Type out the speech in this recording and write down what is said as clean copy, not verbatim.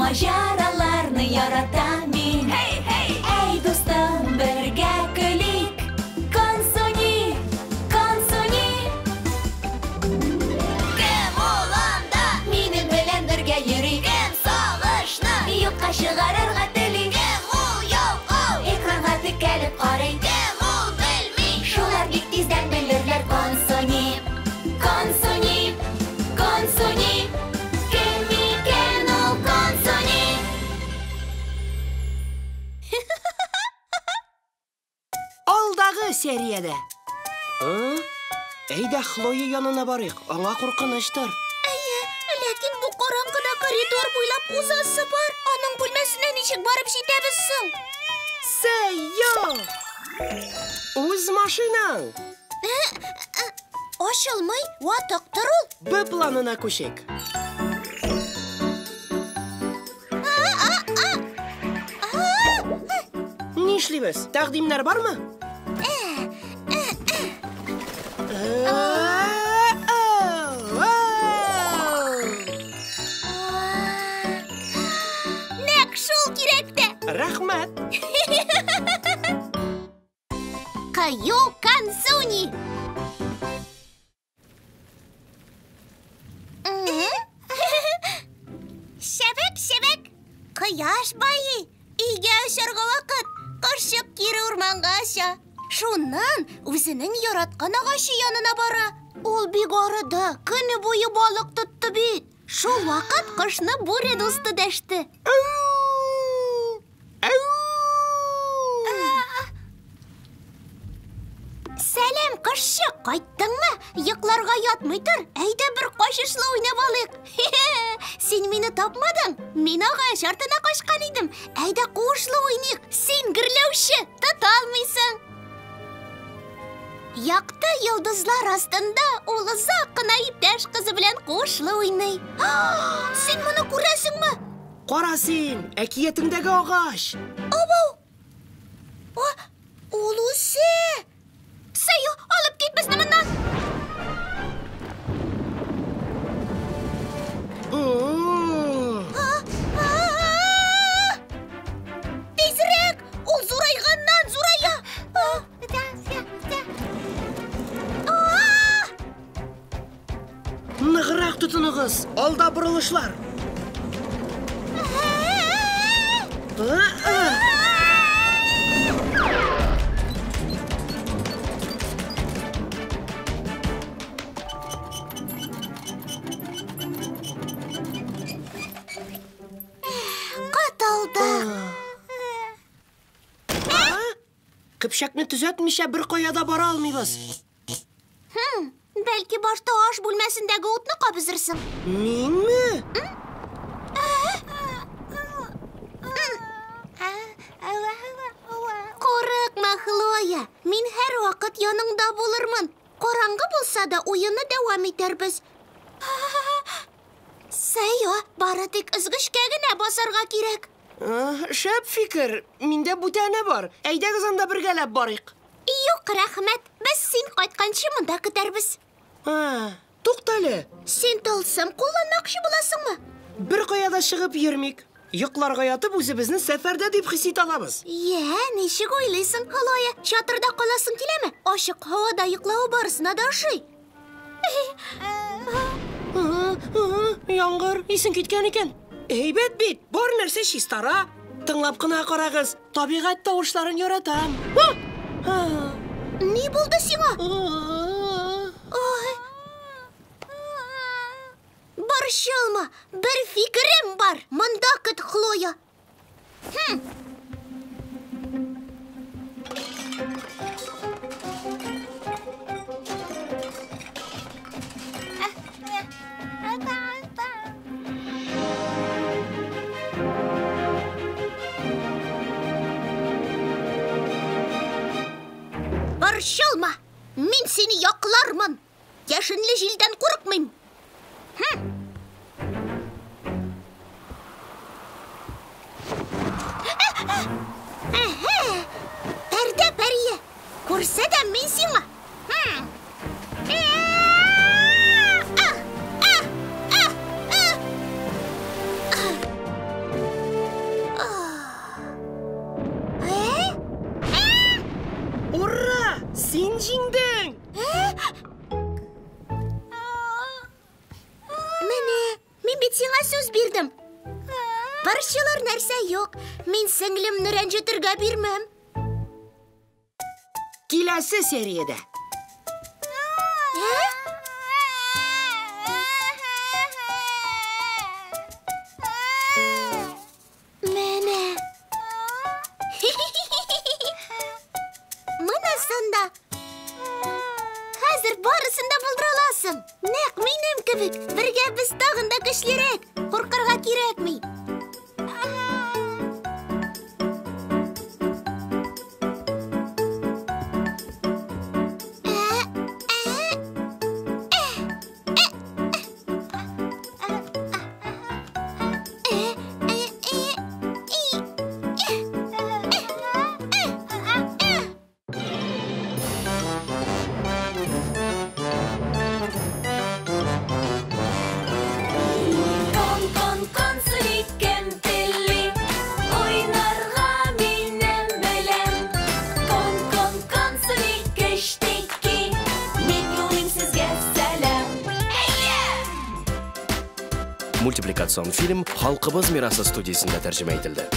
Маҗараларны яратам мин. Hey, hey! Әй, дустым, бергә көлик. Консуни, Консуни. Кем ул анда? Минем белән бергә йөри. Кем сагышны юкка чыгарырга тели? Кем ул ялкау? Экранга текәлеп карый. Кем ул белми? Шулар бик тиздән белерләр. Консуни, Консуни, Консуни. Кем икән ул Консуни? Алдагы сериядә. Әйдә Хлоя янына барыйк, аңа куркынычтыр. Әйе, ләкин бу караңгыда коридор буйлап узасы бар. Аның бүлмәсенә ничек барып җитәбез соң? Сәйо! Үз машинаң! Ачылмый, ватыктыр ул. Б планына күчик. Нишлибез? Тәкъдимнәр бармы? Нәкъ шул кирәк тә. Рәхмәт. Кыю Консуни. Чәбәк, чәбәк. Кояш байый. Өйгә очарга вакыт. Кошчык кире урманга оча. Шуннан үзенең яраткан агачы янына бара. Ул бик арыды, көне буе балык тотты бит. Шул вакыт кошны бүре дусты дәште. Сәлам, кошчык, кайттыңмы? Йокларга ятмый тор. Әйдә бер качышлы уйнап алыйк. Син мине тапмадың. Мин агач артына качкан идем. Әйдә куышлы уйныйк. Син гөрләүче, тота алмыйсың. Якты йолдызлар астында ул озак кына иптәш кызы белән куышлы уйный. Син моны күрәсеңме? Кара син, әкиятеңдәге агач. Абау! Ул үсә! Сәйо, алып кит безне моннан! Тизрәк! Ул зурайганнан зурая! Ныграк тотыныгыз, алда борылышлар. Котылдык. Көпчәкне төзәтмичә бер кая да бара алмыйбыз. Бәлки башта аш бүлмәсендәге утны кабызырсың. Минме? Курыкма, Хлоя. Мин һәрвакыт яныңда булырмын. Караңгы булса да уенны дәвам итәрбез. Сәйо, бары тик өзгечкә генә басарга кирәк. Шәп фикер. Миндә бүтәне бар. Әйдәгез анда бергәләп барыйк. Юк, рәхмәт. Без син кайтканчы монда көтәрбез. Туктале. Син тылсым кулланмакчы буласыңмы? Бер кая да чыгып йөрмик. Йокларга ятып үзебезне сәфәрдә дип хис итә алабыз. Йә, ничек уйлыйсың, Хлоя? Чатырда каласың киләме? Ачык һавада йоклавы барысына да ошый. Яңгыр, исең киткән икән. Әйбәт бит, бар нәрсә чистара. Тыңлап кына карагыз, табигать тавышларын яратам. Ни булды сиңа? Ой. Борчылма, бер фикерем бар. Монда көт, Хлоя. Борчылма, мин сине яклармын. Яшенле җилдән курыкмыйм. Пәрдә пәрие, күрсәтәм мин сиңа. Борчылыр нәрсә юк. Мин сеңлемне рәнҗетергә бирмәм. Киләсе сериядә. Менә. Монысын да. Хәзер барысын да булдыра аласың. Нәкъ минем кебек. Бергә без тагын да көчлерәк. Куркырга кирәкми. Кон, кон, кон, кем тели, уйнарга минем белән. Кон, кон, кон, кештеки, мин юлыйм сезгә сәлам. Әйе! Мультипликацион фильм Халкыбыз мирасы студиясендә тәрҗемә ителде.